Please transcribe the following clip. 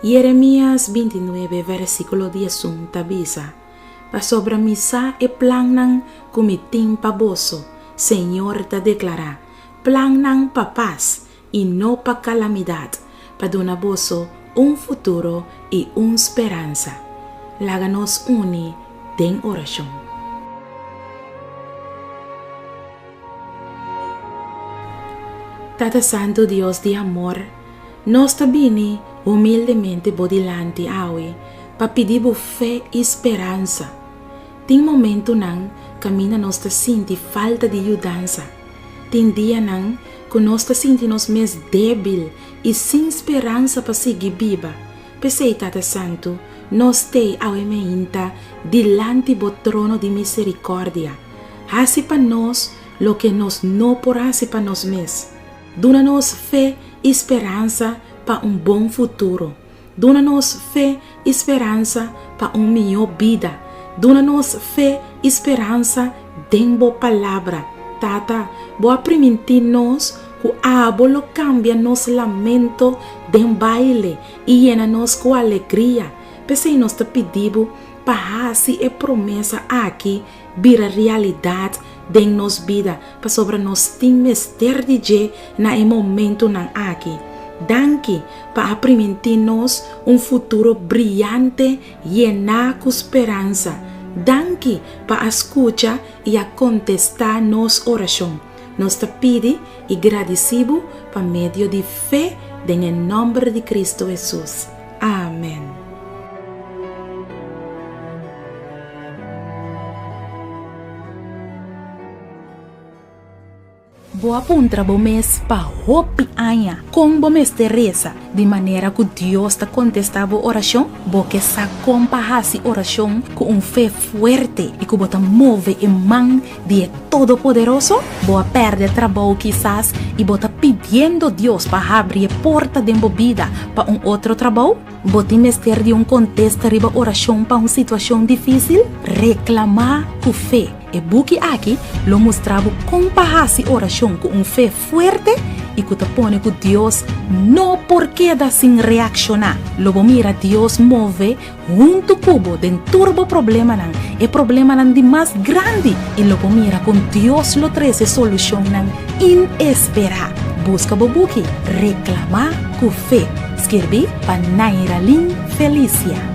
Yeremías 29 versíkulo 11 ta bisa, Pasobra mi sa e plannan ku mi tin pa boso, Señor ta deklará, plannan pa pas i no pa kalamidat, pa duna boso un futuro i un speransa. Laga nos uni den orashon. Tata Santu Dios di amor, nos ta bini humildemente bo dilanti awe pa pidi bo fe i speransa. Tin momentunan kaminda nos ta sinti falta di yudansa. Tin dianan ku nos ta sinti nos mes débil i sin speransa pa sigui biba. P'esei, Tata Santu, nos t'ei awe meinta dilanti bo trono di miserikòrdia. Hasi pa nos loke nos no por hasi pa nos mes. Duna nos fe i speransa pa un bon futuro. Duna nos fe i speransa pa un mihó bida. Duna nos fe i speransa den bo Palabra. Tata, bo a primintí nos ku abo lo kambia nos lamento den baile i yena nos ku alegria. P'esei nos ta pidi bo pa hasi e promesa aki bira realidat den nos bida pasobra nos tin mester di dje na e momentunan aki. Danki pa a primintí nos un futuro briante yená ku speransa. Danki pa a skucha i a kontestá nos orashon. Nos ta pidi i gradisí bo pa medio di fe den e nòmber di Kristu Hesus. Amèn. Bo a puntra bo mes pa hopi aña kon bo mester resa di manera ku Dios ta kontestá bo orashon? Bo ke sa kon pa hasi orashon ku un fe fuerte i ku bo ta move e man di e Todopoderoso? Bo a pèrdè trabou kisas i bo ta pidiendo Dios pa habri e porta den bo bida pa un otro trabou? Bo tin mester di un kontesta riba orashon pa un situashon difísil? Reklamá ku fe! E buki aki lo mustra bo kon pa hasi orashon ku un fe fuerte i ku ta pone ku Dios no por keda sin reakshoná. Lo bo mira Dios move Huntu ku bo den tur bo problemanan, e problemanan di mas grandi, i lo bo mira kon Dios lo trese solushonnan inesperá. Buska bo buki Reklamá ku Fe, skirbí pa Nairalyn Felicia.